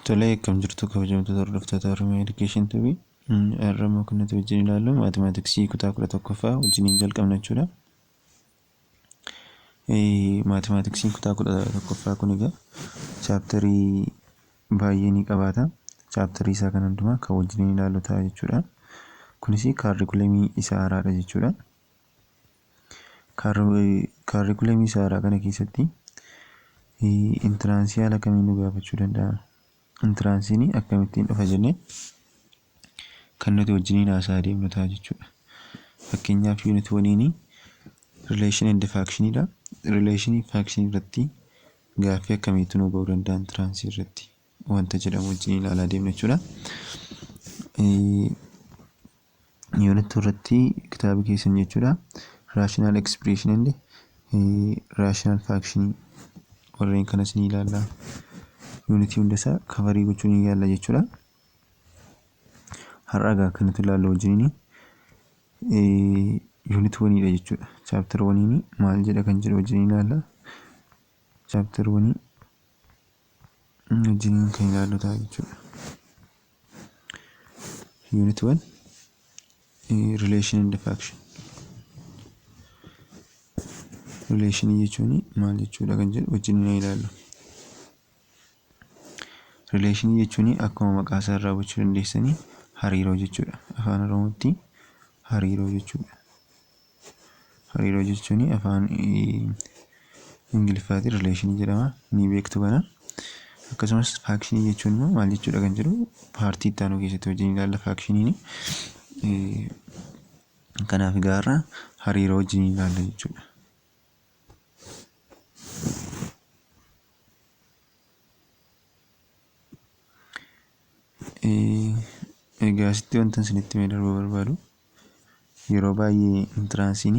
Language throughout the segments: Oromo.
Tolee, akkam jirtu kabajamtoota hordoftoota Oromiyaa Education TV. Har'a immoo kan nuti wajjin ilaallu mathematics kutaa 11ffaa wajjiniin jalqabna jechuudha. Mathematicsiin kutaa 11ffaa kun egaa chapterii baay'ee ni qabaata. Chapterii isaa kan hundumaa kan wajjiniin ilaallu ta'a jechuudha. Kunis curriculumii isa haaraadha jechuudha. Curriculumii isa haaraa kana keessatti entranceii haala kamiin nu gaafachuu danda'a? Entranceiin akkamittiin dhufa jennee kan nuti wajjiniin haasa'aa deemnu ta'a jechuudha. Fakkeenyaaf, unit oneiin relation and functionidha. Relationii functionii irratti gaaffii akkamiitu nu ba'uu danda'a entranceii irratti wanta jedhamu wajjin ilaalaa deemna jechuudha. Unit irratti kitaaba keessan jechuudha. Rational expression and rational function warreen kanas ni ilaalla. Unitii hundasaa coverii gochuu ni yaalla jechuudha. Har'a egaa kan nuti ilaallu wajjiniin unit oneiidha jechuudha. Chapter oneiin maal jedha kan jedhu wajjin ilaalla. Chapter oneii wajjiniin kan ilaallu ta'a jechuudha. Unit 1, relation and function. Relationii jechuun maal jechuudha kan jedhu wajjin ni ilaallu. Relationii jechuun akkuma maqaa isaa irraa hubachuu dandeessanii hariiroo jechuudha. Afaan Oromootti hariiroo jechuudha. Hariiroo jechuun afaan Ingiliffaatiin relationii jedhama. Ni beektu kana. Akkasumas functionii jechuun immoo maal jechuudha kan jedhu partii itti aanu keessatti wajjin ilaalla functioniin. Kanaaf egaa har'a hariiroo wajjin ilaalla jechuudha. Egaa asitti wanta isinitti himee darbuu barbaadu, yeroo baay'ee entranceiin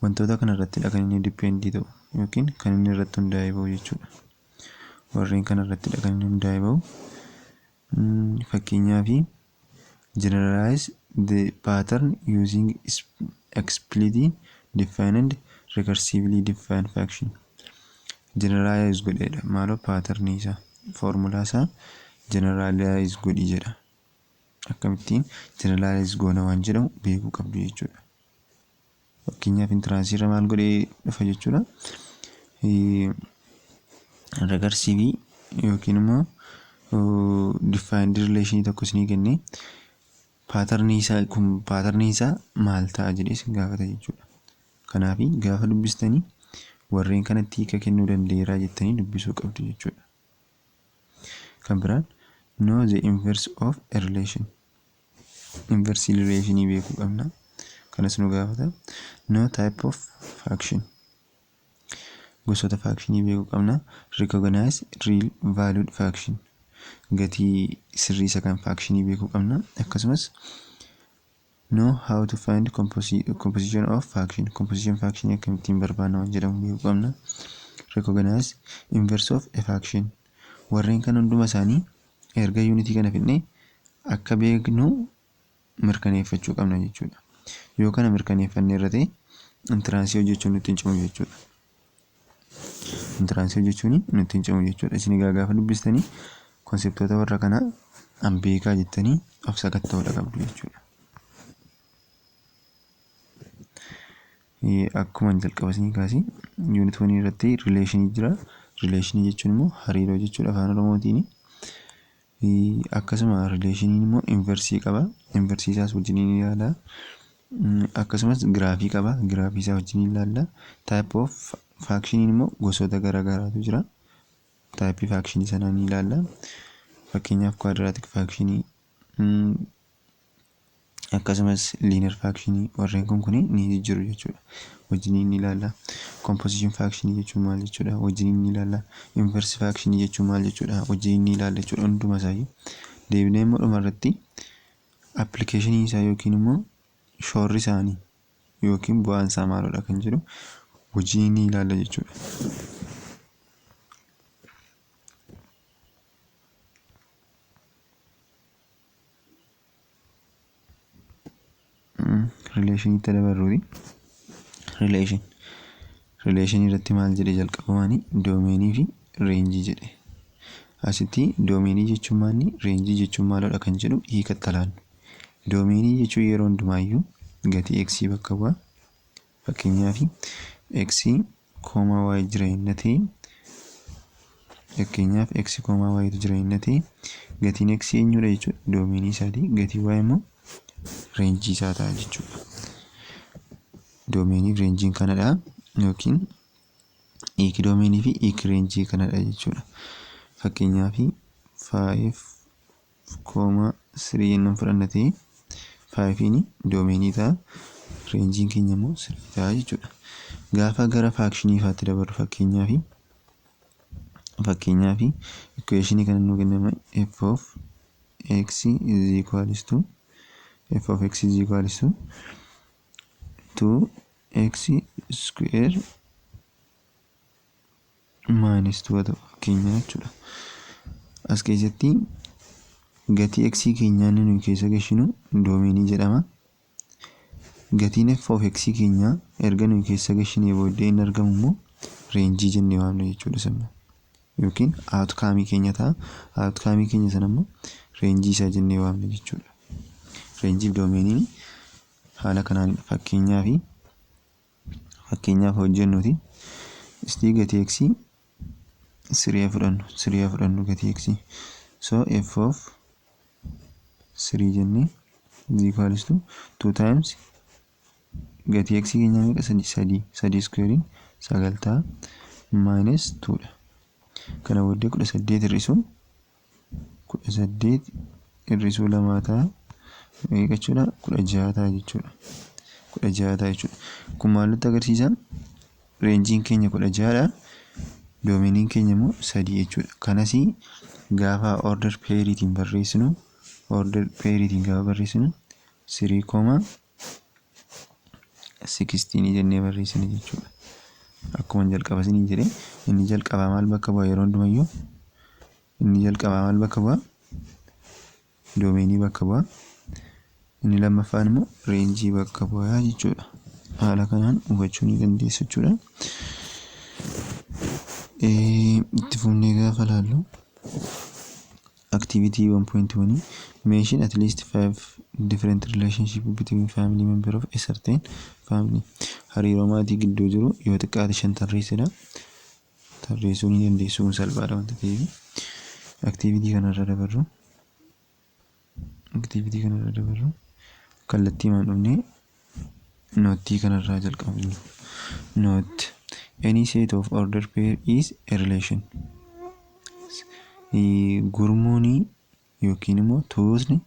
wantoota kana irrattidha kan inni dependii ta'u yookiin kan inni irratti hundaa'ee bahu jechuudha. Warreen kana irrattidha kan inni hundaa'ee bahu. Fakkeenyaaf, generalize the pattern using explicitly defined and recursively defined function. Generalize godheedha. Maaloo, patternii isaa, foormulaa isaa generalize godhi jedha. Akkamittiin generalize goona waan jedhamu beekuu qabdu jechuudha. Fakkeenyaaf, entranceii irra maal godhee dhufa jechuudha. Recursiveii yookiin immoo defined relationii tokko isinii kennee, patternii isaa kun patternii isaa maal ta'a jedhee isin gaafata jechuudha. Kanaaf gaafa dubbistanii warreen kanatti hiika kennuu danda'eeraa jettanii dubbisuu qabdu jechuudha. Kan biraan, know the inverse of a relation. Inverse relationii beekuu qabna. Kanas nu gaafata. Know type of function. Gosoota functionii beekuu qabna. Recognize real valued function. Gatii sirrii isa kan functionii beekuu qabna. Akkasumas know how to find composition of function. Composition function akkamittiin barbaadna waan jedhamu beekuu qabna. Recognize inverse of a function. Warreen kan hunduma isaanii erga unitii kana fidnee akka beeknu mirkaneeffachuu qabna jechuudha. Yoo kana mirkaneeffanne irra ta'e, entranceii hojjechuun nutti hin cimu jechuudha. Entranceii hojjechuun nutti hin cimu jechuudha. Isin egaa gaafa dubbistanii conceptoota warra kanaa an beekaa jettanii of sakatta'uudha qabdu jechuudha. Akkuma jalqaba isinii kaasee, unit oneii irratti relationii jira. Relationii jechuun immoo hariiroo jechuudha afaan Oromootiin. Akkasuma relationiin immoo inverseii qaba. Inverseii isaas wajjin ni ilaalla. Akkasumas giraafii qaba. Giraafii isaa wajjin ilaalla. Type of functioniin immoo gosoota garaa garaatu jira. Typeii functionii sanaa ni ilaalla. Fakkeenyaaf, quadratic functionii, akkasumas linear functionii, warreen kun ni jiru jechuudha. Wajjin ni ilaalla. Composition functionii jechuun maal jechuudha? Wajjin ni ilaalla. Inverse functionii jechuun maal jechuudha? Wajjin ni ilaalla jechuudha hunduma isaayyuu. Deebinee immoo dhuma irratti applicationii isaa yookiin immoo shoorri isaanii yookiin bu'aan isaa maalidha kan jedhu wajjin ni ilaalla jechuudha. Relationiitti dabarruuti. Relation. Relationii irratti maal jedhe? Jalqabumaani domainii fi rangeii jedhe. Asitti domainii jechuun maali, rangeii jechuun maalidha kan jedhu hiikatti laannu. Domainii jechuun yeroo hundumaayyuu gatii x bakka bu'a. Fakkeenyaaf, x comma y jira inni ta'e, fakkeenyaaf x comma y jira inni ta'e, gatiin x eenyudha jechuudha? Domainii isaati. Gatiin y immoo rangeii isaa ta'a jechuudha. Domainii fi rangeiin kanadha, yookiin hiiki domainii fi hiiki rangeii kanadha jechuudha. Fakkeenyaaf, 5 comma 3 yennaan fudhanna ta'e, fiveiin domainii ta'a, rangeiin keenya immoo 3 ta'a jechuudha. Gaafa gara functionii faatti dabarru, fakkeenyaaf equationii kana nuu kenname, f of x is equals to f of x is equals to 2x square minus 2 ta'u fakkeenya jechuudha. As keessatti gatii x keenyaa inni nuyi keessa galchinu domainii jedhama. Gatiin f of x keenyaa erga nuyi keessa galchinee booddee inni argamu immoo rangeii jennee waamna jechuudha sana. Yookiin outcomeii keenya ta'a. Outcomeii keenya sana immoo rangeii isaa jennee waamna jechuudha. Rangeiif domainiin haala kanaanidha. Fakkeenyaaf hojjennuti. Istii gatii x 3 fudhannu, 3 fudhannu gatii x. So f of 3 jennee is equals to 2 times gatii x keenya meeqa? Sadii. Sadii, sadii squarein sagal ta'a, minus 2 dha. Kana booddee 18 hir'isuu lamaa ta'a. Meeqa jechuudha? 16 ta'a jechuudha. 16 ta'a jechuudha. Kun maal nutti agarsiisa? Rangeiin keenya 16dha. Domainiin keenya immoo sadii jechuudha. Kanas gaafa order pairiitiin barreessinu, order pairiitiin gaafa barreessinu, 3 comma 16 jennee barreessina jechuudha. Akkuma jalqaba isiniin jedhe, inni jalqabaa maal bakka bu'a yeroo hundumayyuu? Inni jalqabaa maal bakka bu'a? Domainii bakka bu'a. Inni lammaffaan immoo rangeii bakka bu'a jechuudha. Haala kanaan hubachuu ni dandeessu jechuudha. Itti fufnee gaafa ilaallu, activity 1.1, mention at least five different relationship between family member of a certain family. Hariiroo maatii gidduu jiru yoo xiqqaate shan tarreessidha. Tarreessuu ni dandeessu, kun salphaadha wanta ta'eef. Activity kanarra dabarru. Activity kanarra dabarru. Kallattii maan dhufnee noteii kanarraa jalqabnu. Note: any set of order pair is a relation. Gurmuun yookiin immoo tuutni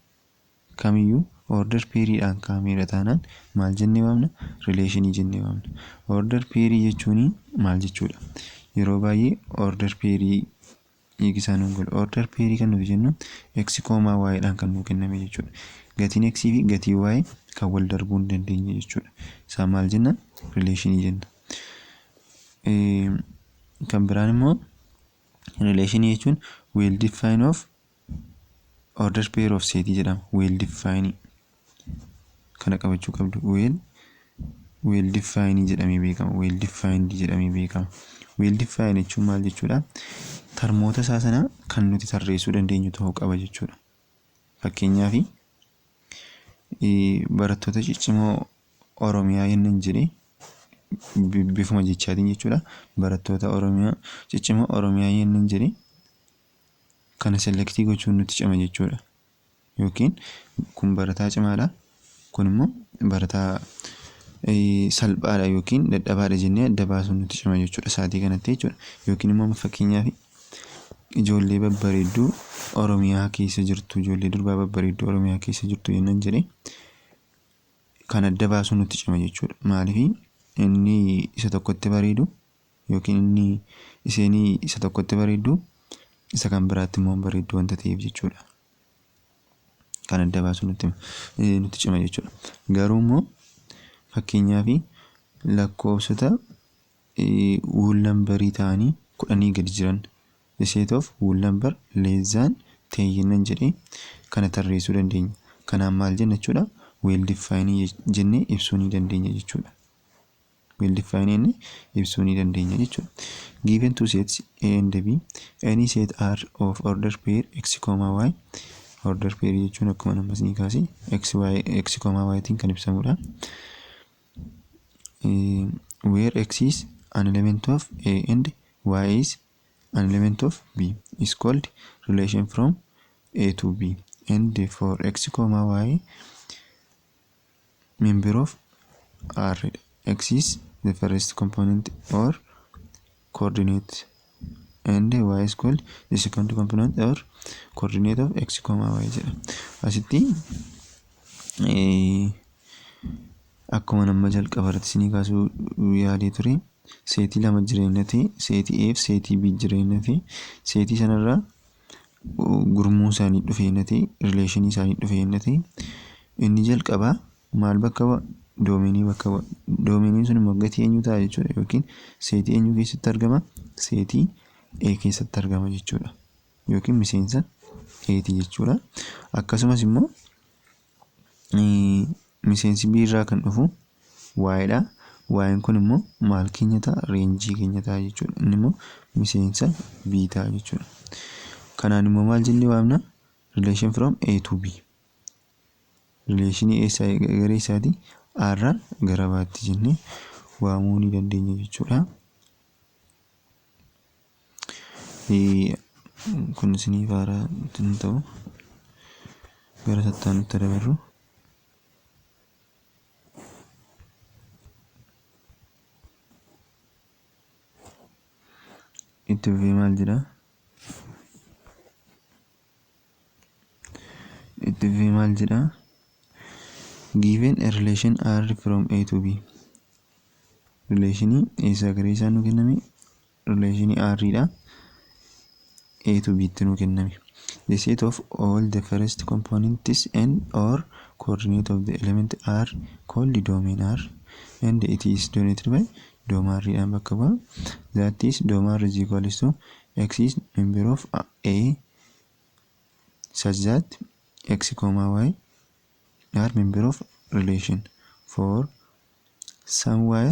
kamiyyuu order pairiidhaan kaa'ameera taanaan maal jennee waamna? Relationii jennee waamna. Order pairii jechuun maal jechuudha? Yeroo baay'ee order pairii hiiki isaa nuun galu. Order pairii kan nuti jennu x comma y dhaan kan nuu kenname jechuudha. Gatiin x fi gatiin y kan wal darbuu hin dandeenye jechuudha. Isaan maal jenna? Relationii jenna. Kan biraan immoo relationii jechuun well define of order pair of set jedhama. Well define kana qabachuu qabdu. Well define jedhamee beekama. Well defined jedhamee beekama. Well define jechuun maal jechuudha? Termoota isaa sana kan nuti tarreessuu dandeenyu ta'uu qaba jechuudha. Fakkeenyaaf, barattoota ciccimoo Oromiyaa yennan jedhee, bifuma jechaatiin jechuudha. Barattoota Oromiyaa ciccimoo Oromiyaa yennan jedhee, kana selectii gochuun nutti cima jechuudha. Yookiin kun barataa cimaadha, kun immoo barataa salphaadha yookiin dadhabaadha jennee adda baasuun nutti cima jechuudha sa'aatii kanatti jechuudha. Yookiin immoo fakkeenyaaf, ijoollee babbareedduu Oromiyaa keessa jirtu, ijoollee durbaa babbareedduu Oromiyaa keessa jirtu yennan jedhee, kan adda baasuun nutti cima jechuudha. Maaliif? Inni isa tokkotti bareedu yookiin inni isheen isa tokkotti bareeddu isa kan biraatti immoo hin bareeddu wanta ta'eef jechuudha. Kan adda baasuun nutti cima jechuudha. Garuu immoo fakkeenyaaf, lakkoofsota whole numberii ta'anii 10 gadi jiran, the set of whole number less than 10 yennan jedhee, kana tarreessuu dandeenya. Kanaan maal jenna jechuudha? Well defined jennee ibsuu ni dandeenya jechuudha. Well defined jennee ibsuu ni dandeenya jechuudha. Given two sets A and B, any set R of order pair x comma y. Order pair jechuun akkuma nama isinii kaase x y x comma y tiin kan ibsamudha. Where x is an element of A and y is an element of B is called relation from A to B, and for x comma y member of R, x is the first component or coordinate and y is called the second component or coordinate of x comma y jedha. Asitti akkuma nama jalqaba irratti isinii kaasuu yaadee ture, seetii lama jireenya ta'e, seetii A fi seetii B jireenya ta'e, seetii sanarraa gurmuu isaanii dhufee ta'e, relationii isaanii dhufee ta'e, inni jalqabaa maal bakka bu'a? Domainii bakka bu'a. Domainiin sun immoo gatii eenyu ta'a jechuudha yookiin seetii eenyu keessatti argama? Seetii A keessatti argama jechuudha yookiin miseensa A'ti jechuudha. Akkasumas immoo miseensi B irraa kan dhufu Y dha. Y'n kun immoo maal keenya ta'a? Rangeii keenya ta'a jechuudha. Inni immoo miseensa B ta'a jechuudha. Kanaan immoo maal jennee waamna? Relation from A to B. Relationii eessaa gara eessaati? A irraa gara B'tti jennee waamuu ni dandeenya jechuudha. Kun isiniif haaraa hin ta'u, gara sattaanutti dabarru. Itti fufee maal jedhaa? Itti fufee maal jedhaa? Given a relation R from A to B. Relationii eessaa gara eessaa nu kenname? Relationii R dha. A to B tti nu kenname. The set of all the first components and or coordinate of the element R called domain R, and it is denoted by dom R dhaan bakka bu'a. That is, dom R is equals to x is member of A such that x comma y are member of relation for some y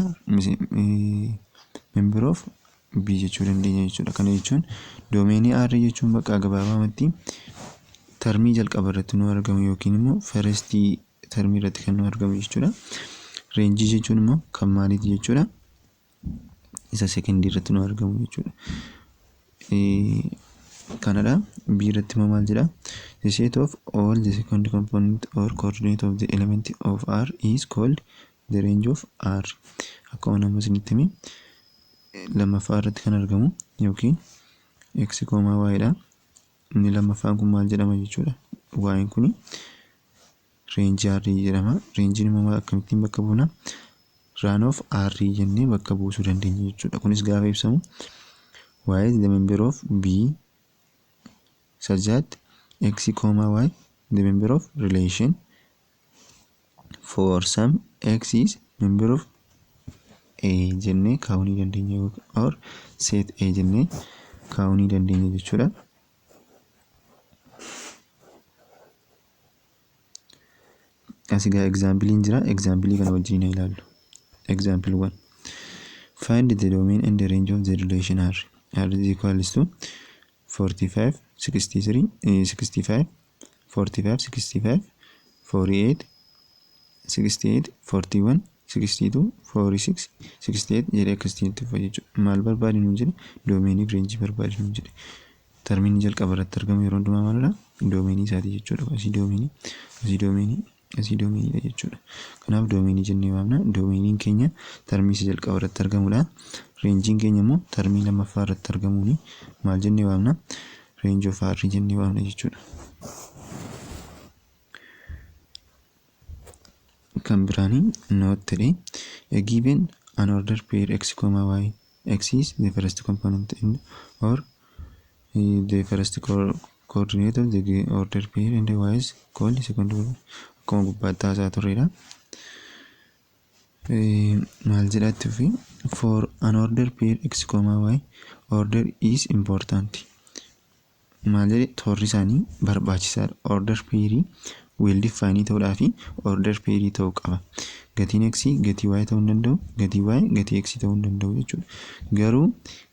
member of B jechuu dandeenya jechuudha. Kana jechuun domainii R jechuun bakka gabaabamatti termii jalqaba irratti nu argamu yookiin immoo firstii termii irratti kan nu argamu jechuudha. Rangeii jechuun immoo kan maaliiti jechuudha? Isa secondii irratti nu argamu jechuudha. Kanadha. B irratti immoo maal jedha? The set of all the second component or coordinate of the element of R is called the range of R. Akkuma nama isinitti hime, lammaffaa irratti kan argamu yookiin x comma y dha. Inni lammaffaan kun maal jedhama jechuudha? Y'n kun rangeii R jedhama. Rangeiin immoo akkamittiin bakka buuna? Ran of R jennee bakka buusuu dandeenya jechuudha. Kunis gaafa ibsamu y is the member of B such that x comma y the member of relation for some x is member of A jennee kaa'uu ni dandeenya or set A jennee kaa'uu ni dandeenya jechuudha. As egaa exampleiin jira. Exampleii kana wajjin haa ilaallu. Example 1. Find the domain and the range of the relation R. R is equals to 45, 63, 65, 45, 65, 48, 68, 41, 62, 46, 68 jedhee akkasitti itti fufa jechuudha. Maal barbaadi nuun jedhe? Domainii fi rangeii barbaadi nuun jedhe. Termiin jalqaba irratti argamu yeroo hundumaa maalidha? Domainii isaati jechuudha. Asii domainii, asii domainii, asii domainiidha jechuudha. Kanaaf domainii jennee waamna. Domainiin keenya termii isa jalqaba irratti argamudha. Rangeiin keenya immoo termii lammaffaa irratti argamuuni maal jennee waamna? Range of R jennee waamna jechuudha. Kan biraanii note ta'e, a given an order pair x comma y, x is the first component in or the first coordinate of the order pair and y is called second. Akkuma gubbaatti haasaa turredha. Maal jedhaatti fi for an order pair x comma y, order is important. Maal jedhe? Toorri isaanii barbaachisaadha. Order pairii Well defined ta'uudhaa fi order pairii ta'uu qaba. Gatiin x gatii y ta'uu hin danda'u, gatii y gatii x ta'uu hin danda'u jechuudha. Garuu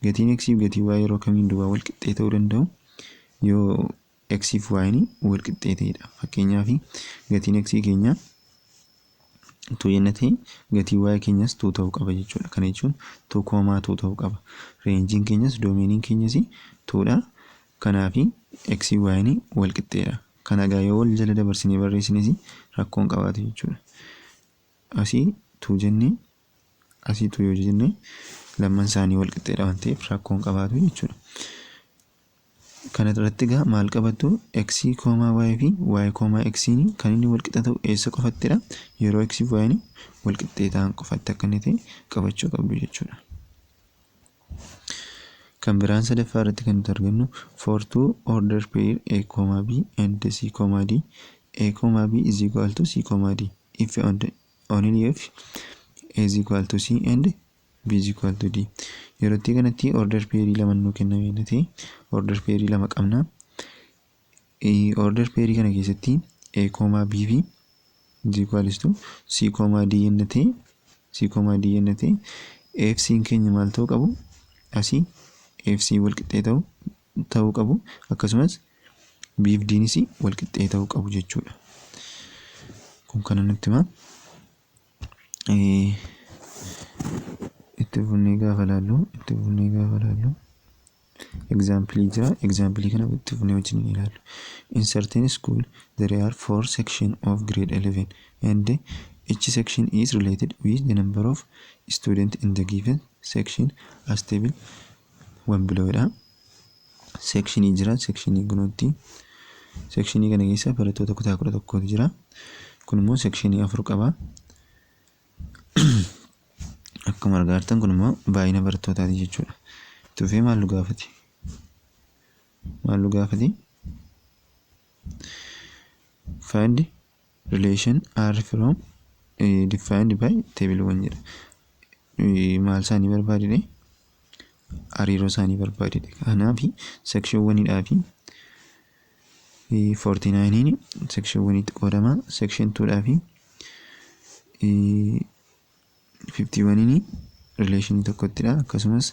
gatiin x fi gatii y yeroo kamiin duwwaa wal qixxee ta'uu danda'u yoo x fi y wal qixxee ta'edha. Fakkeenyaaf, gatiin x keenya 2 yenna ta'e, gatii y keenyas 2 ta'uu qaba jechuudha. Kana jechuun 2 comma 2 ta'uu qaba. Rangeiin keenyas, domainiin keenyas 2dha. Kanaaf x fi y wal qixxeedha. Kana egaa yoo wal jala dabarsinee barreessines rakkoo hin qabaatu jechuudha. Asii 2 jennee, asii 2 yoo jenne, lamman isaanii wal qixxeedha waan ta'eef rakkoo hin qabaatu jechuudha. Kana irratti egaa maal qabattu? X comma y fi y comma x kan inni wal qixa ta'u eessa qofattidha? Yeroo x fi y wal qixxee ta'an qofatti akka inni ta'e qabachuu qabdu jechuudha. Kan biraan sadaffaa irratti kan nuti argannu, for two order pair a comma b and c comma d, a comma b is equal to c comma d if and only if a is equal to c and b is equal to d. Yeroo itti kanatti order pairii lama nuu kenname ta'e, order pairii lama qabna. Order pairii kana keessatti a comma b fi is equal to c comma d yenna ta'e, c comma d yenna ta'e, a fi c keenya maal ta'uu qabu? Asii a fi c wal qixxee ta'uu qabu, akkasumas b fi dnis wal qixxee ta'uu qabu jechuudha. Kun kana nutti hima. Itti fufnee gaafa laallu example jira. Example kana itti fufnee wajjin ilaallu. In certain school there are four section of grade 11 and each section is related with the number of students in the given section as table one below dha. Sectionii jira. Sectionii kunuutti sectionii kana keessa barattoota kutaa 11tu jira. Kun immoo sectionii afur qaba. Akkuma argaa jirtan, kun immoo baay'ina barattootaati jechuudha. Itti fufee maal nu gaafate? Maal nu gaafate? Find relation R from defined by table 1 jedha. Maal isaanii barbaadine? Hariiroo isaanii barbaadine. Kanaaf section 1dhaa fi 49 section 1tti qoodama. Section 2dhaa fi 51 relationii tokkottidha. Akkasumas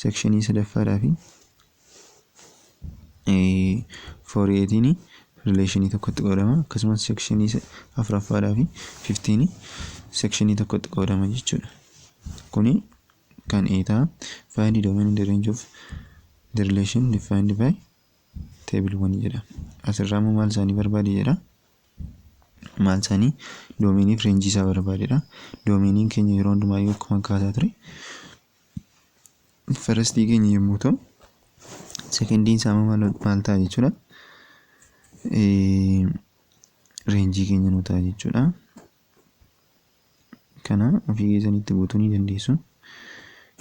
sectionii sadaffaadhaa fi 48 relationii tokkotti qoodama. Akkasumas sectionii afuraffaadhaa fi 15 sectionii tokkotti qoodama jechuudha. Kuni kan A ta'a. Find domain in the range of the relation defined by table 1 jedha. Asirraa immoo maal isaanii barbaade jedha? Maal isaanii? Domainii fi rangeii isaa barbaadedha. Domainiin keenya yeroo hundumaayyuu akkuma kaasaa ture firstii keenya yommuu ta'u, secondiin isaa maal ta'a jechuudha? Rangeii keenya nu ta'a jechuudha. Kana ofii keessanitti guutuu ni dandeessu.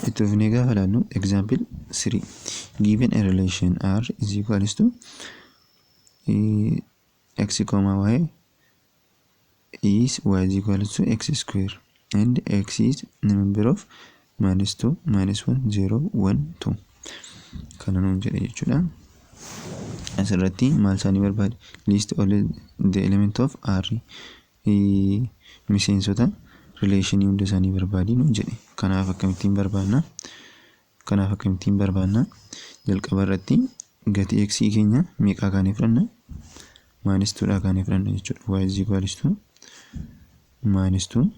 Itti fufnee gaafa ilaallu, example 3, given a relation r is equals to x comma y is y is equals to x square and x is number of minus 2, minus 1, 0, 1, 2 kana nuun jedhe jechuudha. Asirratti maal isaanii barbaade? List all the element of r, miseensota relationii hunda isaanii barbaadi nuun jedhe. Kanaaf akkamittiin barbaanna? Kanaaf akkamittiin barbaanna? Jalqaba irratti gatii x keenya meeqaa kaanee fudhanna? Minus 2 dhaa kaanee fudhanna jechuudha. Y is equals to minus 2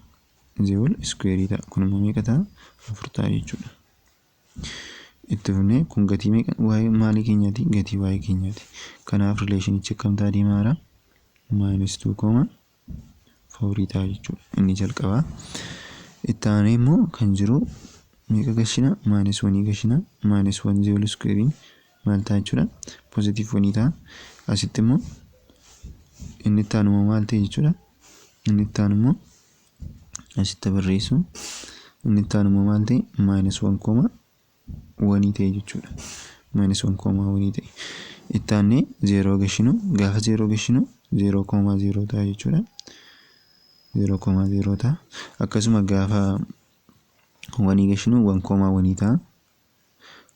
the whole square ta'a. Kun immoo meeqa ta'a? Afur ta'a jechuudha. Itti fufnee, kun gatii meeqa y maalii keenyaati? Gatii y keenyaati. Kanaaf relationichi akkam ta'a deemaa jira? Minus 2 comma 4 ta'a jechuudha. Inni jalqabaa. Itti aanee immoo kan jiru meeqa gashina? Minus 1 gashina. Minus 1 the whole square maal ta'a jechuudha? Positive 1 ta'a. Asitti immoo inni itti aanu immoo maal ta'e jechuudha? Inni itti aanu immoo asitti barreessu. Inni itti aanu immoo maal ta'e? Minus 1 comma 1 ta'e jechuudha. Minus 1 comma 1 ta'e. Itti aanee 0 gashinu. Gaafa 0 gashinu 0 comma 0 ta'a jechuudha. 0 comma 0 ta'a. Akkasuma gaafa 1 gashinu 1 comma 1 ta'a.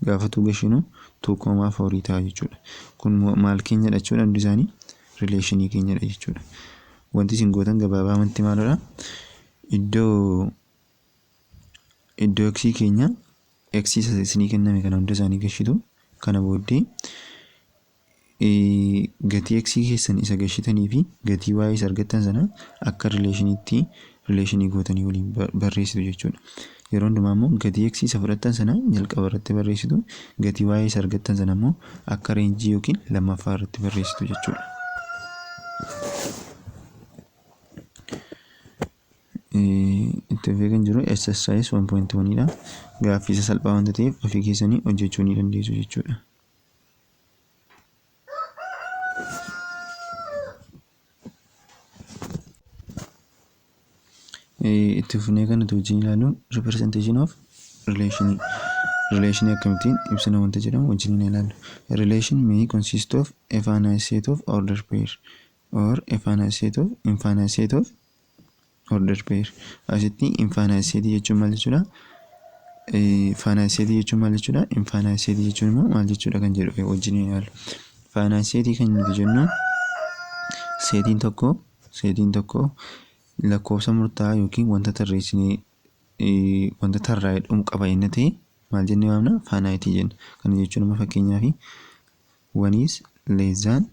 Gaafa 2 gashinu 2 comma 4 ta'a jechuudha. Kun maal keenyadha jechuudha? Hundi isaanii relationii keenyadha jechuudha. Wanti isin gootan gabaabumatti maalidha? Iddoo x keenya, x isa isinii kenname kana hunda isaanii gashitu. Kana booddee gatii x keessan isa gashitanii fi gatii y isa argattan sana akka relationiitti relationii gootanii waliin barreessitu jechuudha. Yeroo hundumaa immoo gatii x isa fudhattan sana jalqaba irratti barreessitu, gatii y isa argattan sana immoo akka rangeii yookiin lammaffaa irratti barreessitu jechuudha. Itti fufee kan jiru exercise 1.1 dha. Gaaffii isa salphaa wanta ta'eef ofii keessanii hojjechuu ni dandeessu jechuudha. Itti fufnee kan nuti wajjin ilaallu representation of relation. Relation akkamittiin ibsina wanta jedhamu wajjin ni ilaallu. A relation may consist of a finite set of order pair or a finite set of infinite set of order pair. Asitti infinite set jechuun maal jechuudha? Finite set jechuun maal jechuudha? Infinite set jechuun immoo maal jechuudha kan jedhu wajjin ni ilaallu. Finite set kan nuti jennu setiin tokko lakkoofsa murtaa'aa yookiin wanta tarreessinee, wanta tarraa'ee dhumu qaba inni ta'e maal jennee waamna? Finite jenna. Kana jechuun amma fakkeenyaaf one is less than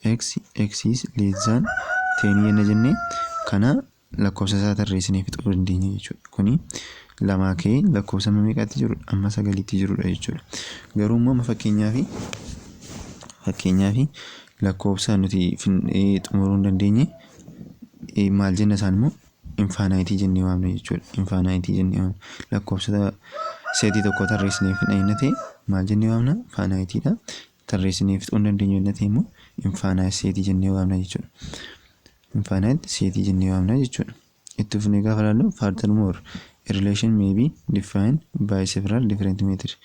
x, x is less than 10 jenna jennee, kana lakkoofsa isaa tarreessinee fixuu dandeenya jechuudha. Kuni lamaa ka'ee lakkoofsa amma meeqaatti jirudha? Amma sagaliitti jirudha jechuudha. Garuu immoo amma fakkeenyaaf lakkoofsa nuti xumuruu hin dandeenye maal jenna? Isaan immoo infiniteii jennee waamna jechuudha. Infiniteii jennee waamna. Lakkoofsa setii tokko tarreessinee fixna inni ta'e maal jennee waamna? Finiteiidha. Tarreessinee fixuu hin dandeenyu inni ta'e immoo infinite setii jennee waamna jechuudha. Infinite setii jennee waamna jechuudha. Itti fufnee gaafa ilaallu, furthermore, a relation may be defined by several different methods.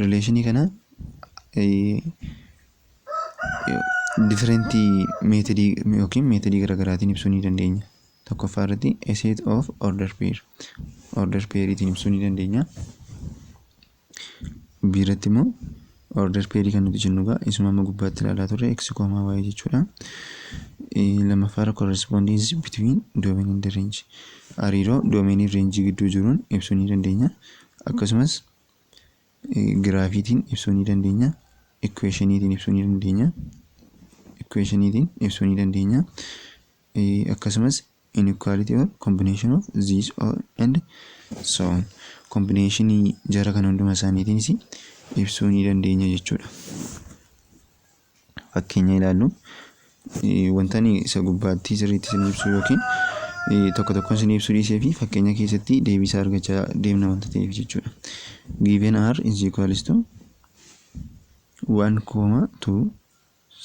Relationii kana different methodii yookiin methodii garaagaraatiin ibsuu ni dandeenya. Tokkoffaa irratti a set of order pair, order pairiitiin ibsuu ni dandeenya. Biirratti immoo order pairii kan nuti jennu egaa isuma amma gubbaatti ilaalaa turre, x comma y jechuudha. Lammaffaarra correspondence between domain and range, hariiroo domainii fi rangeii gidduu jiruun ibsuu ni dandeenya. Akkasumas graphiitiin ibsuu ni dandeenya. Equationiitiin ibsuu ni dandeenya. Equationiitiin ibsuu ni dandeenya. Akkasumas inequality or combination of these or and so on. Combinationii jara kana hunduma isaaniitiinis ibsuu ni dandeenya jechuudha. Fakkeenya ilaallu. Wanta ani isa gubbaatti sirriitti isin ibsuu yookiin tokko tokkoon isin ibsuu dhiisee fi fakkeenya keessatti deebii isaa argachaa deemna wanta ta'eef jechuudha. Given r is equals to 1 comma 2,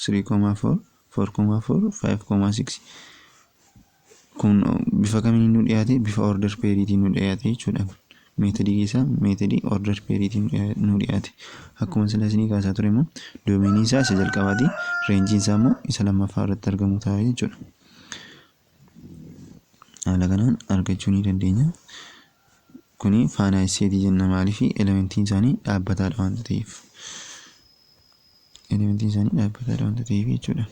3 comma 4, 4 comma 4, 5 comma 6, kun bifa kamiin nu dhiyaate? Bifa order pairiitiin nu dhiyaate jechuudha. Methodii keessaa methodii order pairiitiin nu dhiyaate. Akkuma sila isinii kaasaa ture immoo domainiin isaa isa jalqabaati. Rangeiin isaa immoo isa lammaffaa irratti argamu ta'a jechuudha. Haala kanaan argachuu ni dandeenya. Kuni finite setii jenna. Maaliif? Elementiin isaanii dhaabbataadha waanta ta'eef. Elementiin isaanii dhaabbataadha waanta ta'eef jechuudha.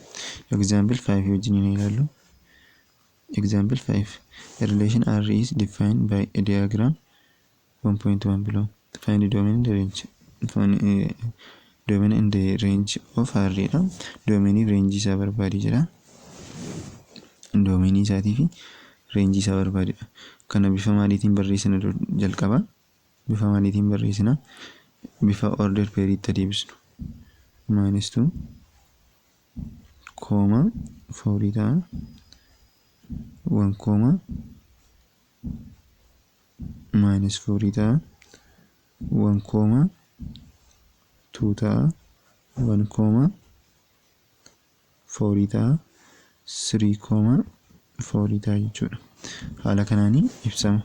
Example 5 wajjin ni ilaallu. Example 5. A relation R is defined by a diagram 1.1 below. Find the domain and the range. Find domain and the range of R dha. Domainii fi range isaa barbaadi jedha. Domainii isaatii fi rangeii isaa barbaadidha. Kana bifa maaliitiin barreessina jalqaba? Bifa maaliitiin barreessina? Bifa order pairiitti adeemsisnu. Minus 2 comma 4 ta'a. 1 comma minus 4 ta'a. 1 comma 2 ta'a. 1 comma 4 ta'a. 3 comma 4 ta'a jechuudha. Haala kanaanii ibsama.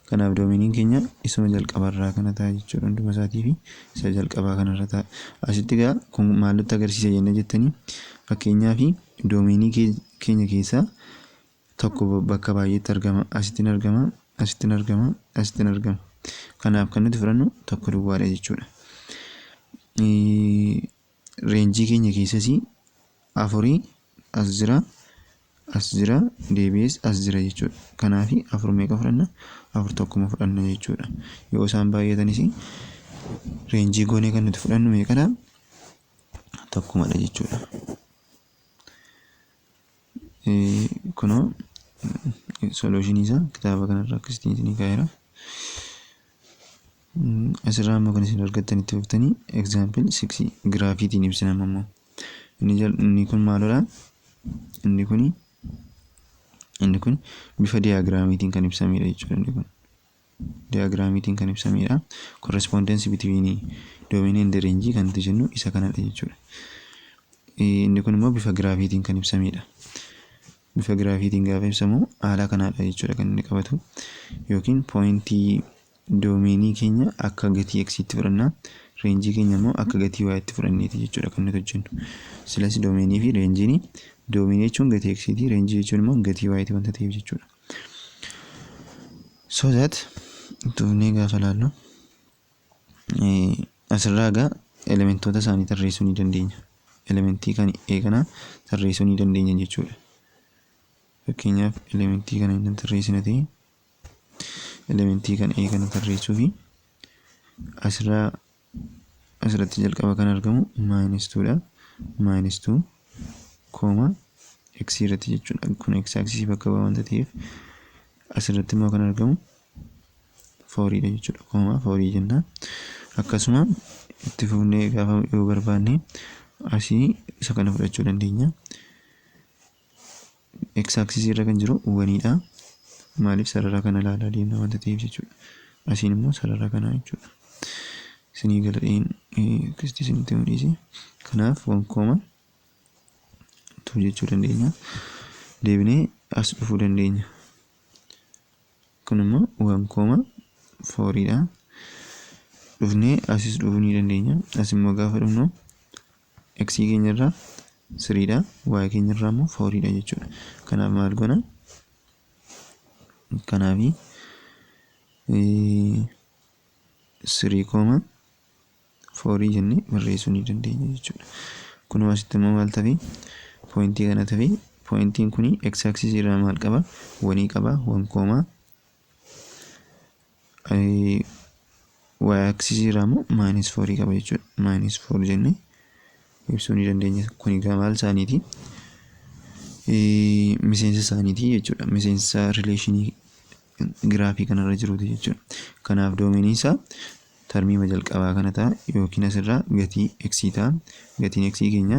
Kanaaf domainiin keenya isuma jalqabarraa kana ta'a jechuudha. Hunduma isaatii fi isa jalqabaa kanarra ta'a. Asitti egaa kun maal nutti agarsiisa jenna jettanii, fakkeenyaaf domainii keenya keessaa tokko bakka baay'eetti argama. Asittiin argama, asittiin argama, asittiin argama. Kanaaf kan nuti fudhannu tokko duwwaadha jechuudha. Rangeii keenya keessas afurii As jira, as jira, deebi'ees as jira jechuudha. Kanaafi afur meeqa fudhanna? Afur tokkuma fudhanna jechuudha. Yoo isaan baay'atanis range goonee kan nuti fudhannu meeqadha? Tokkumadha jechuudha. Kunoo solution isaa kitaaba kanarra akkasitti isinii kaa'eera. Asirraa immoo kan isin argattan itti fuftanii example six giraafiitiin ibsina immoo. Inni kun maalidha? Inni kun bifa diagramiitiin kan ibsamedha jechuudha inni kun. Diagramiitiin kan ibsamedha. Correspondence between domain and range kan nuti jennu isa kanadha jechuudha. Inni kun immoo bifa giraafiitiin kan ibsamedha. Bifa giraafiitiin gaafa ibsamu haala kanaadha jechuudha kan inni qabatu. Yookiin point domain keenya akka gatii xiitti fudhanna. Range keenya immoo akka gatii ytti fudhanneeti jechuudha kan nuti hojjennu. Silas domain fi rangeiin, domain jechuun gatii xiiti, range jechuun immoo gatii yti wanta ta'eef jechuudha. So that tuufnee gaafa ilaallu, asirraa egaa elementoota isaanii tarreessuu ni dandeenya. Elementii kan A kana tarreessuu ni dandeenya jechuudha. Fakkeenyaaf, elementii kana inni tarreessina ta'e, elementii kan A kana tarreessuu fi asirraa asirratti jalqaba kan argamu minus twodha. Minus two comma x irratti jechuudha. Kun x axis bakka bu'a wanta ta'eef, asirratti immoo kan argamu fouriidha jechuudha. Comma four jenna. Akkasuma itti fufnee gaafa yoo barbaanne, asii isa kana fudhachuu dandeenya. X axis irra kan jiru oneiidha. Maaliif? Sarara kana ilaalaa deemna wanta ta'eef jechuudha. Asiin immoo sarara kanaa jechuudha. Isinii galadheen akkasitti isinitti mul'ise. Kanaaf one comma two jechuu dandeenya. Deebinee as dhufuu dandeenya. Kun immoo one comma fouriidha. Dhufnee asis dhufuu ni dandeenya. As immoo gaafa dhufnu, x keenyarraa threedha. Y keenyarraa immoo fouriidha jechuudha. Kanaaf maal goona? Kanaafi 3 comma 4 jennee barreessuu ni dandeenya jechuudha. Kunoo asitti immoo maal tafi? Point kana tafi. Pointiin kuni x axis irraa maal qaba? One qaba. One comma, y axis irraa immoo minus 4 qaba jechuudha. Minus 4 jennee ibsuu ni dandeenya. Kun egaa maal isaaniiti? Miseensa isaaniiti jechuudha. Miseensa relation giraafii kanarra jiruuti jechuudha. Kanaaf domainiin isaa termiima jalqabaa kana ta'a yookiin asirraa gatii x ta'a. Gatiin x keenya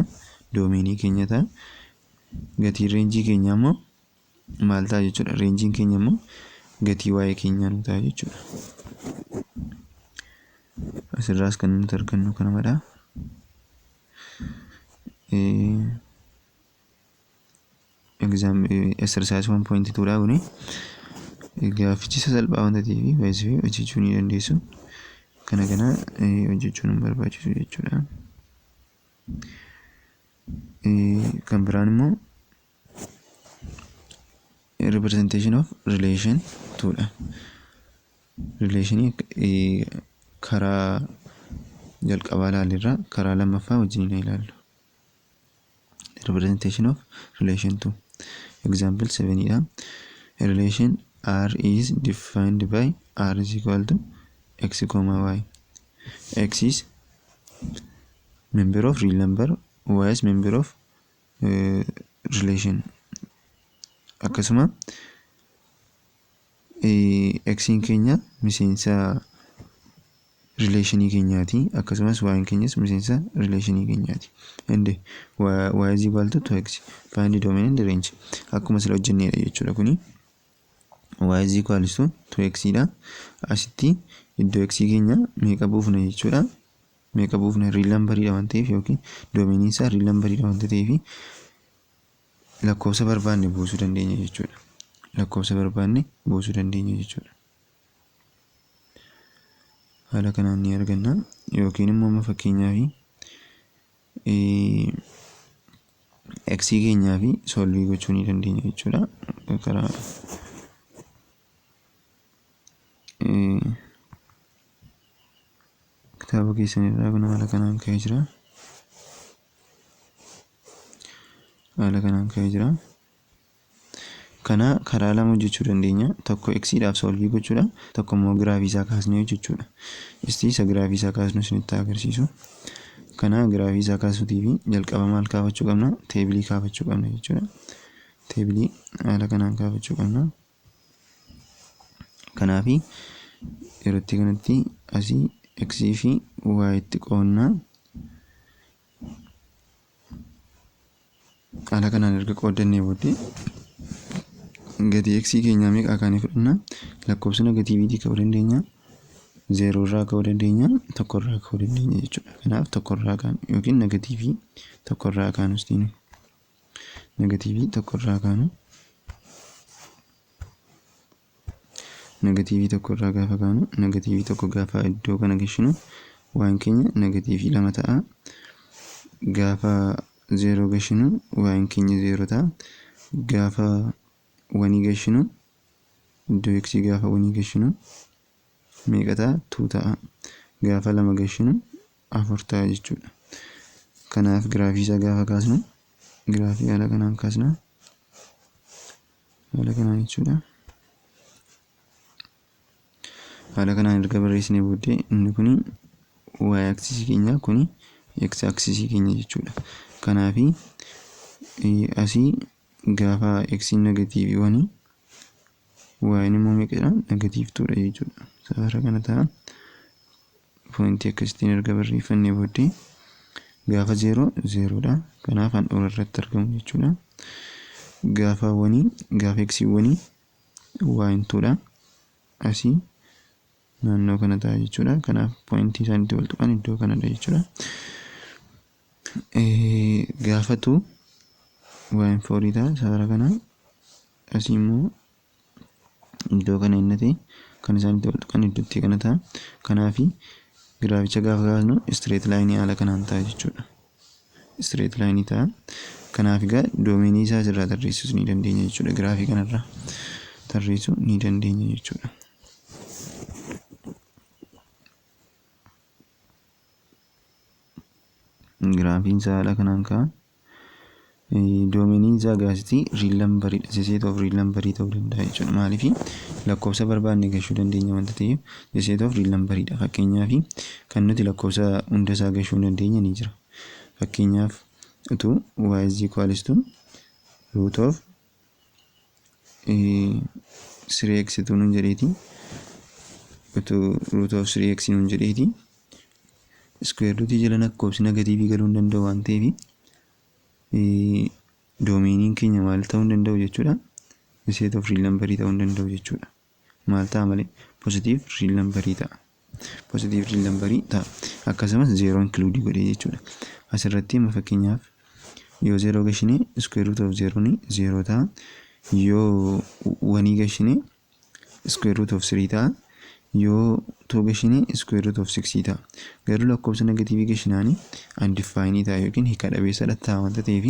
domain keenya ta'a. Gatiin range keenyaa immoo maal ta'a jechuudha? Rangeiin keenya immoo gatii y keenyaa nu ta'a jechuudha. Asirraas kan nuti argannu kanumadha. Exercise 1.2 dha kuni. Gaaffichi salphaa wanta ta'eef baay'isee hojjechuu ni dandeessu. Kana kana hojjechuun hin barbaachisu jechuudha. Kan biraan immoo representation of relation twodha. Relation karaa jalqabaa ilaalleerra, karaa lammaffaa wajjin ni ilaallu. Representation of relation 2. Example 7 dha. Relation R is defined by R is equal to x comma y. X is member of real number, y is member of relation. Akkasuma xiin keenya miseensa relation keenyaati. Akkasumas y'n keenyas miseensa relation keenyaati. And y is equal to 2x. Find domain and range. Akkuma sila hojjenneedha jechuudha kuni. Y is equal to 2x dha. Asitti iddoo x keenya meeqa buufna jechuudha? Meeqa buufna? Real numberiidha waan ta'eef yookiin domainiin isaa real numberiidha waanta ta'eef, lakkoofsa barbaanne buusuu dandeenya jechuudha. Lakkoofsa barbaanne buusuu dandeenya jechuudha. Haala kanaan ni arganna yookiin immoo amma fakkeenyaaf x keenyaa fi solve gochuu ni dandeenya jechuudha. Karaa kitaaba keessan irraa kun haala kanaan ka'ee jira. Haala kanaan ka'ee jira. Kana karaa lama hojjechuu dandeenya. Tokko x dhaaf solve gochuudha. Tokko immoo giraafii isaa kaasnee hojjechuudha. Isti isa giraafii isaa kaasnu isinitti agarsiisu. Kana giraafii isaa kaasuutiif jalqaba maal kaafachuu qabna? Table kaafachuu qabna jechuudha. Table haala kanaan kaafachuu qabna. Kanaafi yerootti kanatti asii x fi y itti qoonnaa. Haala kanaan erga qooddannee booddee gatii x keenyaa meeqa kaanee fudhanna? Lakkoofsa negatiiviitii ka'uu dandeenya. Zeeroo irraa ka'uu dandeenya. Tokko irraa ka'uu dandeenya jechuudha. Kanaaf tokko irraa kaanu yookiin negatiivii tokko irraa kaanu istiin negatiivii tokko irraa kaanu, negatiivii tokko irraa gaafa kaanu, negatiivii tokko gaafa iddoo kana gashinu y'n keenya negatiivii lama ta'a. Gaafa zeeroo gashinu y'n keenya zeeroo ta'a. Gaafa one gashinu, iddoo x gaafa one gashinu meeqa ta'a? Two ta'a. Gaafa lama gashinu afur ta'a jechuudha. Kanaaf giraafii isaa gaafa kaasnu giraafii haala kanaan kaasna. Haala kanaan jechuudha. Haala kanaan erga barreessinee booddee inni kuni y axisii keenya, kuni x axisii keenya jechuudha. Kanaafi asii gaafa x negatiivii one, y immoo meeqadha? Negative twodha jechuudha. Safara kana ta'a. Pointii akkasittiin erga barreeffannee booddee gaafa zeeroo zeeroodha. Kanaaf handhuura irratti argamu jechuudha. Gaafa one, gaafa x one, y twodha. Asii naannoo kana ta'a jechuudha. Kanaaf pointii isaan itti wal tuqan iddoo kanadha jechuudha. Gaafa two, y'n fourii ta'a safara kana. Asii immoo iddoo kana inni ta'e kan isaan itti wal tuqan iddootti kana ta'a. Kanaafi giraaficha gaafa kaasnu straight lineii haala kanaan ta'a jechuudha. Straight lineii ta'a. Kanaaf egaa domainii isaa asirraa tarreessuu ni dandeenya jechuudha. Giraafii kanarraa tarreessuu ni dandeenya jechuudha. Giraafiin isaa haala kanaan ka'a. Domainiin isaa gaasitii real numberiidha. The set of real numberii ta'uu danda'a jechuudha. Maaliif? Lakkoofsa barbaanne gashuu dandeenya wanta ta'eef the set of real numberiidha. Fakkeenyaaf kan nuti lakkoofsa hunda isaa gashuu hin dandeenye ni jira. Fakkeenyaaf utuu y is equals to root of 3x utuu nuun jedheeti, utuu root of 3x nuun jedheeti, square root jala lakkoofsi negatiivii galuu hin danda'u waan ta'eef domainiin keenya maal ta'uu hin danda'u jechuudha. Set of real numberii ta'uu hin danda'u jechuudha. Maal ta'a malee? Positive real numberii ta'a. Positive real numberii ta'a. Akkasumas zeeroo include godhee jechuudha. Asirratti amma fakkeenyaaf yoo zeeroo gashine square root of zeeroon zeeroo ta'a. Yoo oneii gashine square root of three ta'a. Yoo two gashine square root of six ta'a. Garuu lakkoofsa negatiivii gashinaani undefined ta'a yookiin hiika dhabeessadha ta'a wanta ta'eef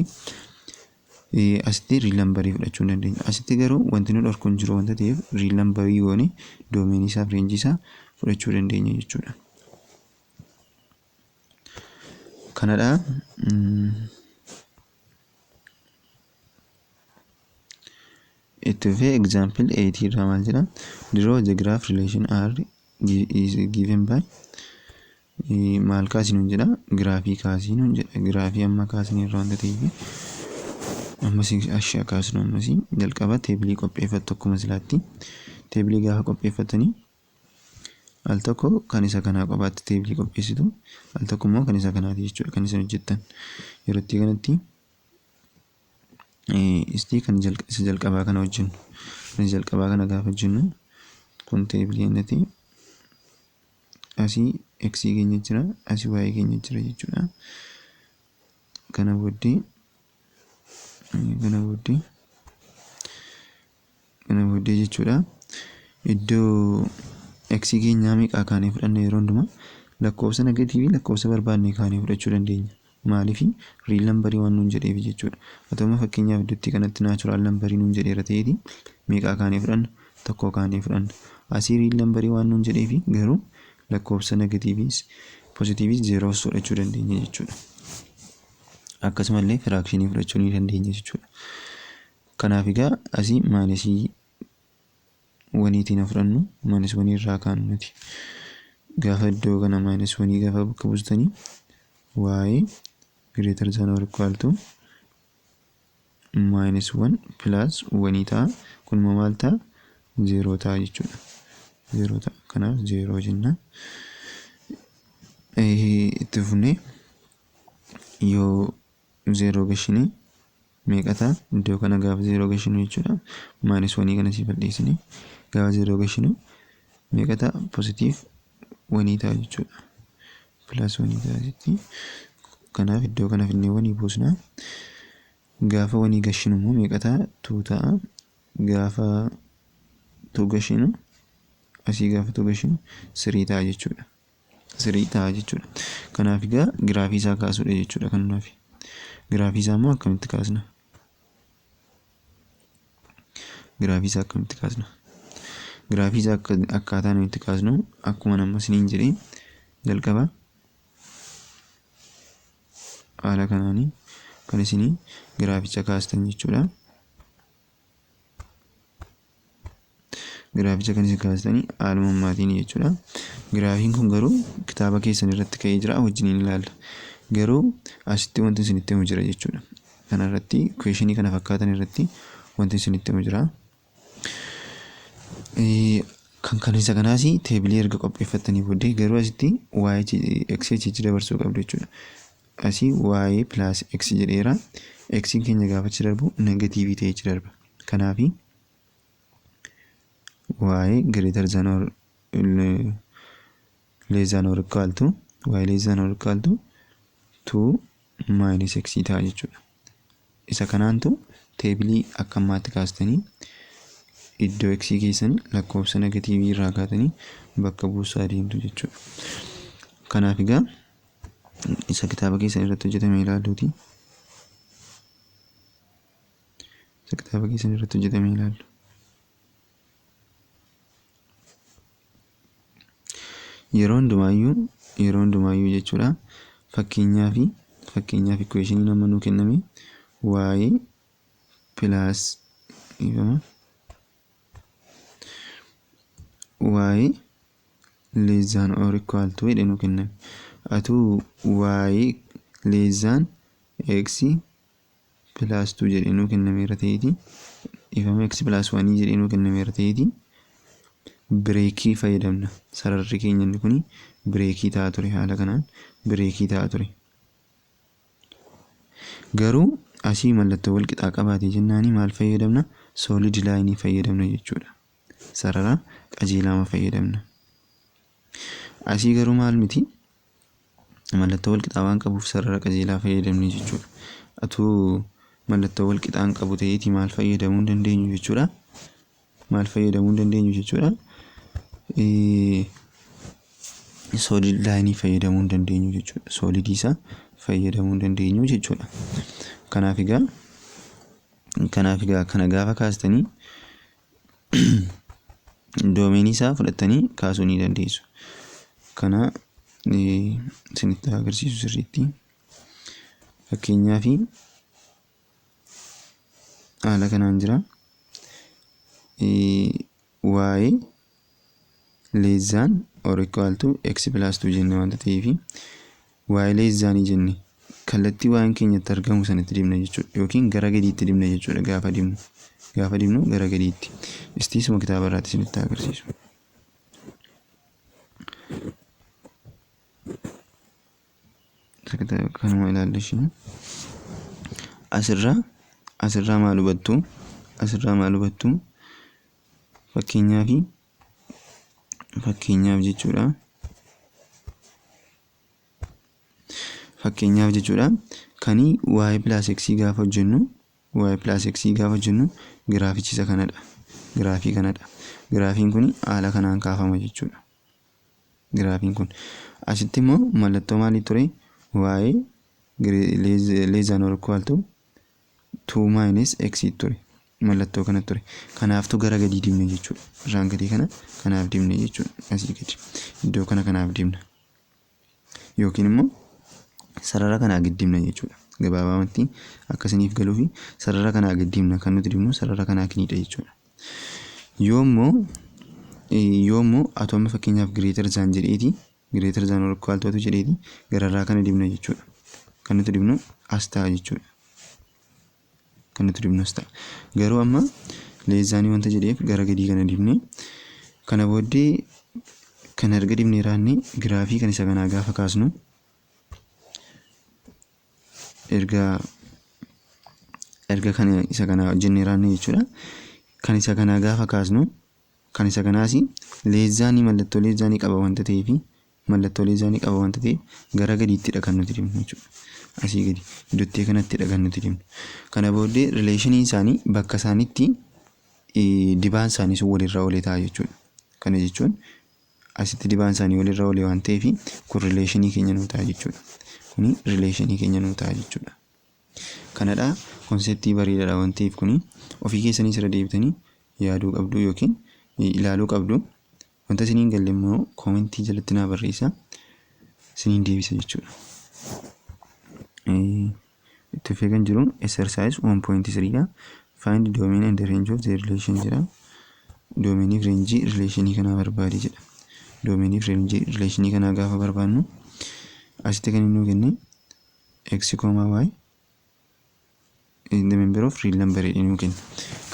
asitti real numberii fudhachuu hin dandeenya. Asitti garuu wanti nu dhorku hin jiru wanta ta'eef real numberii goone domainii isaa fi rangeii isaa fudhachuu dandeenya jechuudha. Kanadha. Itti fufee example 8 irraa maal jedha? Draw the graph relation R is given by maal kaasii nuun jedha? Giraafii kaasii nuun jedha. Giraafii amma kaasnee irraa wanta ta'eef ammas ashaa kaasnu. Ammas jalqaba tableii qopheeffattu akkuma silaatti. Tableii gaafa qopheeffatanii al tokko kan isa kanaa qofaatti tableii qopheessitu, al tokko immoo kan isa kanaati jechuudha kan isin hojjettan. Yerootti kanatti istii kan isa jalqabaa kana hojjennu, kan isa jalqabaa kana gaafa hojjennu kun tableii innati asii x keenya jira, asii y keenya jira jechuudha. Kana booddee jechuudha iddoo x keenyaa meeqaa kaanee fudhanna? Yeroo hundumaa lakkoofsa negatiivii lakkoofsa barbaanne kaanee fudhachuu dandeenya. Maaliif? Real numberii waan nuun jedheef jechuudha. Haa ta'u fakkeenyaaf iddootti kanatti natural numberii nuun jedheera ta'eeti meeqaa kaanee fudhanna? Tokko kaanee fudhanna. Asii real numberii waan nuun jedheef garuu lakkoofsa negatiiviis positiiviis zeeroos fudhachuu dandeenya jechuudha. Akkasumallee fractionii fudhachuu ni dandeenya jechuudha. Kanaaf egaa asii minus oneiitiin fudhannu, minus oneii irraa kaanu nuti. Gaafa iddoo kana minus oneii gaafa bakka buustanii, y greater than or equal to minus one plus oneii ta'a. Kun immoo maal ta'a? Zeeroo ta'a jechuudha. Zeeroo ta'a. Kanaaf zeeroo jenna. Itti fufnee yoo zeeroo gashinee meeqa ta'a? Iddoo kana gaafa zeeroo gashinu jechuudha. Minus oneii kana sii balleessine gaafa zeeroo gashinu meeqa ta'a? Positive oneii ta'a jechuudha. Plus oneii ta'a jetti. Kanaaf iddoo kana finnee oneii buusna. Gaafa oneii gashinu immoo meeqa ta'a? Two ta'a. Gaafa two gashinu, asii gaafa two gashinu, three ta'a jechuudha. Three ta'a jechuudha. Kanaaf egaa giraafii isaa kaasuudha jechuudha kan nuti. Giraafii isaa immoo akkamitti kaasna? Giraafii isaa akkamitti kaasna? Giraafii isaa akkaataa nuyi itti kaasnu akkuma nama isiniin jedhee jalqaba haala kanaanii kan isinii giraaficha kaastan jechuudha. Giraaficha kan isin kaastanii haaluma ammaatiin jechuudha. Giraafiin kun garuu kitaaba keessan irratti ka'ee jira, wajjiniin ilaalla. Garuu asitti wanti isinitti himu jira jechuudha. Kana irratti, questionii kana fakkaatan irratti wanti isinitti himu jira. Kan isa kanaas tableii erga qopheeffattanii booddee garuu asitti y x achi dabarsuu qabdu jechuudha. Asii y plus x jedheera. X keenya gaafa achi darbu negativeii ta'ee achi darba. Kanaafi y greater than or less than or equal to, y less than or equal to 2 minus x ta'a jechuudha. Isa kanaantu tableii akka ammaatti kaastanii iddoo x keessan lakkoofsa negativeii irraa kaatanii bakka buusaa deemtu jechuudha. Kanaaf egaa isa kitaaba keessan irratti hojjetame ilaalluuti. Isa kitaaba keessan irratti hojjetame ilaallu. Yeroo hundumaayyuu jechuudha, fakkeenyaaf equationii nama nuu kenname y plus, ifama, y less than or equal to jedhee nuu kenname. Atuu y less than x plus 2 jedhee nuu kennameera ta'eeti, ifama, x plus 1 jedhee nuu kennameera ta'eeti, breakii fayyadamna. Sararri keenya inni kuni breakii ta'a ture, haala kanaan breakii ta'a ture. Garuu asii mallattoo wal qixaa qabaatee jennaani maal fayyadamna? Solid lineii fayyadamna jechuudha. Sarara qajeelaa fayyadamna. Asii garuu maal miti? Mallattoo wal qixaa waan qabuuf sarara qajeelaa fayyadamne jechuudha. Atuu mallattoo wal qixaa hin qabu ta'eeti maal fayyadamuu hin dandeenyu jechuudha. Maal fayyadamuu hin dandeenyu jechuudha? Solid lineii fayyadamuu hin dandeenyu jechuudha. Solidii isaa fayyadamuu hin dandeenyu jechuudha. Kanaaf egaa kana gaafa kaastanii domainii isaa fudhattanii kaasuu ni dandeessu. Kana isinitti agarsiisu sirriitti. Fakkeenyaaf haala kanaan jira. Y less than or equal to x plus 2 jenne waanta ta'eef, y less than jenne kallattii waan keenyatti argamu sanatti dibna jechuudha, yookiin gara gadiitti dibna jechuudha. Gaafa dibnu gara gadiitti. Istiisuma kitaaba irraatti isinitti agarsiisu. Kanuma ilaalla isheen. Asirraa maal hubattu? Asirraa maal hubattu? Fakkeenyaaf jechuudha. Fakkeenyaaf jechuudha. Kani y plus x gaafa hojjennu, y plus x gaafa hojjennu, giraafichi isa kanadha. Giraafii kanadha. Giraafiin kun haala kanaan kaafama jechuudha. Giraafiin kun. Asitti immoo mallattoo maalii ture? Y less than or equal to 2 minus x ture. Mallattoo kana ture. Kanaaftu gara gadii dibne jechuudha. Irraan gadii kana kanaaf dibne jechuudha. Asii gadi. Iddoo kana kanaaf dibna. Yookiin immoo sarara kanaa gadi dibna jechuudha. Gabaabamatti akkasiniif galuufi sarara kanaa gad dibna, kan nuti dibnu sarara kanaa kiniidha jechuudha. Yoommoo atooma fakkeenyaaf greater than jedheeti, greater than or equal to jedheeti, gararraa kana dibna jechuudha. Kan nuti dibnu as ta'a jechuudha. Kan nuti dibnu as ta'a. Garuu amma less thanii wanta jedheef gara gadii kana dibne. Kana booddee kan erga dibnee raanne, giraafii kan isa kanaa gaafa kaasnu, erga kan isa kanaa hojjennee raanne jechuudha. Kan isa kanaa gaafa kaasnu, kan isa kanaas less thanii, mallattoo less thanii qaba wanta ta'eef, mallattoo less thanii qaba wanta ta'eef, gara gadiittidha kan nuti dibnu jechuudha. Asii gadi iddoottee kanattidha kan nuti dibnu. Kana booddee relationiin isaanii bakka isaanitti dibaan isaanii sun walirra oolee ta'a jechuudha. Kana jechuun asitti dibaan isaanii walirra oolee waan ta'eef, kun relationii keenya nuu ta'a jechuudha. Kuni relationii keenya nuu ta'a jechuudha. Kanadha, conceptii bareedaadha waan ta'eef, kuni ofii keessanii irra deebitanii yaaduu qabdu yookiin ilaaluu qabdu. Wanta isiniin galle immoo commentii jalatti naa barreessaa, isiniin deebisa jechuudha. Itti fufee kan jiru exercise 1.3 dha. Find domain and the range of the relation jedha. Domainii fi rangeii relationii kanaa barbaadi jedha. Domainii fi rangeii relationii kanaa gaafa barbaadnu, asitti kan inni nuu kenne x comma y in the member of real number jedhee nuu kenna.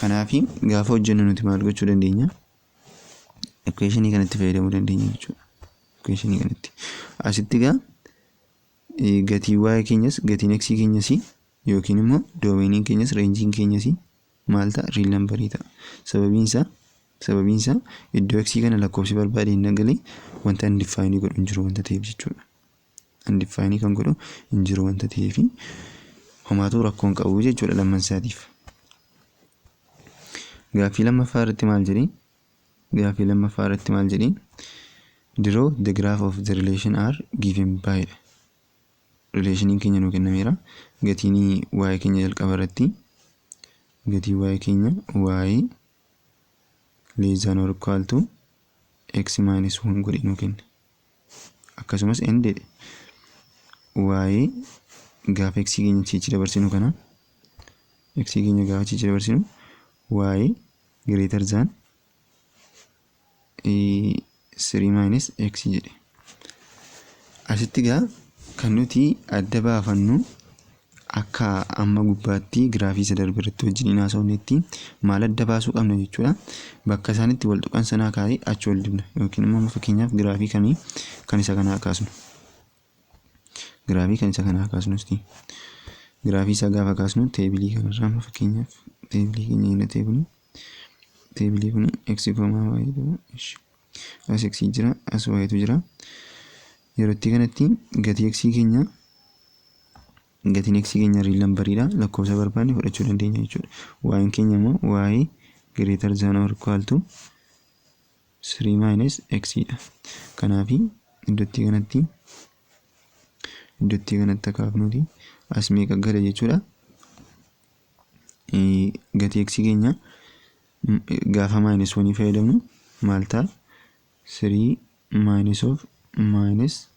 Kanaafi gaafa hojjennu nuti maal gochuu dandeenya? Equationii kanatti fayyadamuu dandeenya jechuudha. Equationii kanatti. Asitti gaa gatii y keenyas, gatiin x keenyas, yookiin immoo domainiin keenyas, rangeiin keenyas maal ta'a? Real numberii ta'a. Sababiin isaa iddoo x kana lakkoofsi barbaade hin galee wanta undefined godhu hin jiru wanta ta'eef jechuudha. Undefined kan godhu hin jiru wanta ta'eef, homaatu rakkoo hin qabu jechuudha lamman isaatiif. Gaaffii lammaffaa irratti maal jedhee? Gaaffii lammaffaa irratti maal jedhee? Draw the graph of the relation R given by dha. Relationiin keenya nuu kennameera. Gatiin y keenya jalqaba irratti, gatii y keenya y less than or equal to x minus 1 godhee nuu kenne. Akkasumas n jedhe y gaafa x keenya chichi dabarsinu kana, x keenya gaafa chichi dabarsinu, y greater than 3 minus x jedhe. Asitti gaa kan nuti adda baafannu, akka amma gubbaatti giraafii isa darbe irratti wajjin haasofnetti, maal adda baasuu qabna jechuudha. Bakka isaan itti wal tuqan sanaa kaa'ee achi ol dibna, yookiin immoo fakkeenyaaf giraafii kamii kan isa kanaa kaasnu. Giraafii kan isa kanaa kaasnusti. Giraafii isaa gaafa kaasnu, tableii kanarraa amma fakkeenyaaf tableii keenya inni ta'e kuni, tableii kuni x comma y, as x jira, as y tu jira. Yeroo itti kanatti gatii x keenya, gatiin x keenya real numberiidha, lakkoofsa barbaanne fudhachuu dandeenya jechuudha. Y'n keenya immoo y greater than or equal to 3 minus x dha. Kanaafi iddootti kanatti akaafnuti as meeqa gala jechuudha. Gatii x keenya gaafa minus 1 fayyadamnu maal ta'a? 3 minus of minus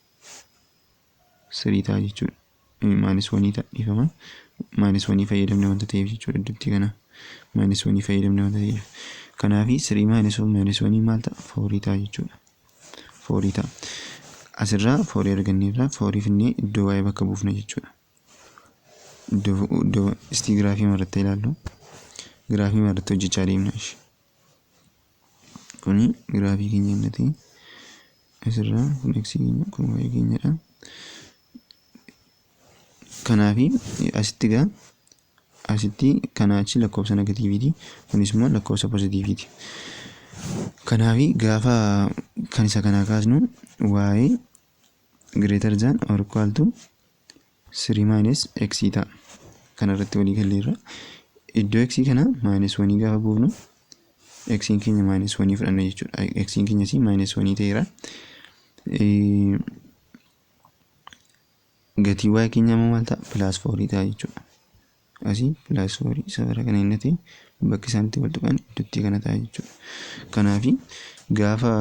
3 ta'a jechuudha. Minus 1 ta'a, dhiifama. Minus 1 fayyadamne wanta ta'eef jechuudha, iddootti kana minus 1 fayyadamne wanta ta'eef. Kanaafi 3 minus of minus 1 maal ta'a? 4 ta'a jechuudha. 4 ta'a. Asirraa 4 arganneerra, 4 finnee iddoo y bakka buufna jechuudha. Iddoo istii giraafii irratti ilaallu. Giraafii irratti hojjechaa deemna. Kuni giraafii keenya inni ta'e asirraa kun x keenya, kun y keenyadha. Kanaafi asitti gaa asitti kanaa achi lakkoofsa negativeiiti, kunis immoo lakkoofsa positiveiiti. Kanaafi gaafa kan isa kanaa kaasnu, y greater than or equal to 3 minus x ta'a. Kanarratti walii galleerra. Iddoo x kana minus 1 gaafa buufnu, x keenya minus 1 fudhanna jechuudha. X keenyas minus 1 ta'eera. Gatii y keenya immoo maal ta'a? Plus 4 ta'a jechuudha. Asii plus 4 safara kana inni ta'e bakki isaan itti wal tuqan iddootti kana ta'a jechuudha. Kanaafi gaafa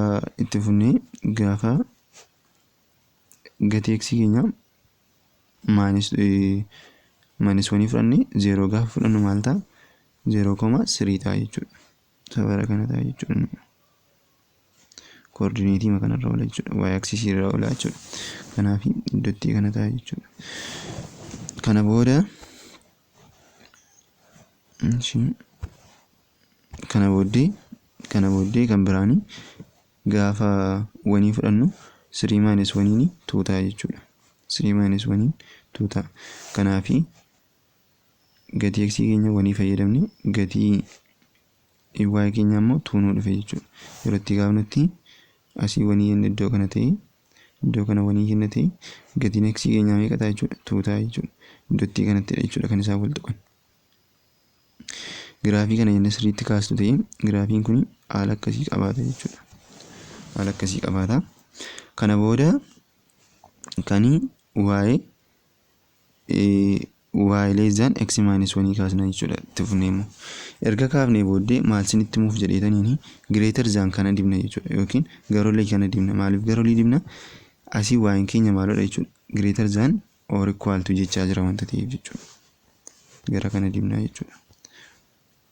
itti fufnee, gaafa gatii x keenya minus Minus oneii fudhannee zero gaafa fudhannu maal ta'a? 0,3 ta'a jechuudha. Safara kana ta'a jechuudha. Coordinateii kanarra oola jechuudha. Y axisii irra oola jechuudha. Kanaaf iddootti kana ta'a jechuudha. Kana booda, kana booddee kan biraanii gaafa oneii fudhannu 3 minus oneiin 2 ta'a jechuudha. 3 minus oneiin 2 ta'a. Kanaafi gatii x keenya oneii fayyadamne, gatii y keenya immoo 2 nuu dhufe jechuudha. Yeroo itti gaafnutti asii oneii inni iddoo kana ta'e, iddoo kana oneii kenna ta'e, gatiin x keenyaa meeqa ta'a jechuudha? 2 ta'a jechuudha. Iddootti kanattidha jechuudha kan isaan wal tuqan. Giraafii kana inni sirriitti kaastu ta'e, giraafiin kun haala akkasii qabaata jechuudha. Haala akkasii qabaata. Kana booda kan waa'ee y less than x minus oneii kaasna jechuudha itti fufnee immoo. Erga kaafnee booddee maal sinitti himuuf jedheetaniini greater than kana dibna jechuudha, yookiin garoolee kana dibna. Maaliif garoolee dibna? Asii waa'een keenya maalodha jechuudha? Greater than or equal to jechaa jira wanta ta'eef jechuudha. Gara kana dibna jechuudha.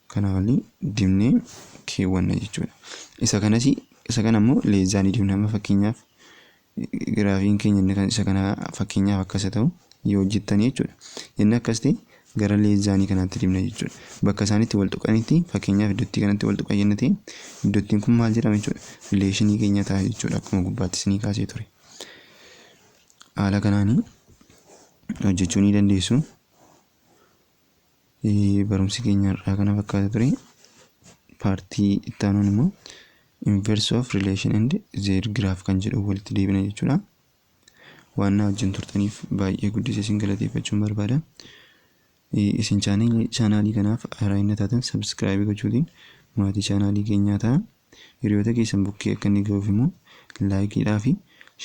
Kana olii dibnee keewwanna jechuudha. Isa kanas, isa kana immoo less thanii dibna. Amma fakkeenyaaf giraafiin keenya inni kan isa kana fakkeenyaaf akkas ta'u yoo hojjettanii jechuudha. Inni akkas ta'e gara less thanii kanaatti dibna jechuudha. Bakka isaan itti wal tuqanitti, fakkeenyaaf iddootti kanatti wal tuqan yenna ta'e, iddoottiin kun maal jedhama jechuudha? Relationii keenya ta'a jechuudha, akkuma gubbaatti isinii kaasee ture. Haala kanaanii hojjechuu ni dandeessu. Barumsi keenya irraa kana fakkaata ture. Partii itti aanuun immoo inverse of relation and their graph kan jedhu walitti deebina jechuudha. Waan na wajjin turtaniif baay'ee guddisee isin galateeffachuun barbaada. Isin channelii kanaaf haaraa inni taatan subscribe gochuutiin maatii channelii keenyaa ta'a. Hiriyoota keessan bukkee akka inni ga'uuf immoo likeiidhaa fi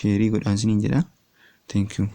shareii godhaan isiniin jedha. Thank you.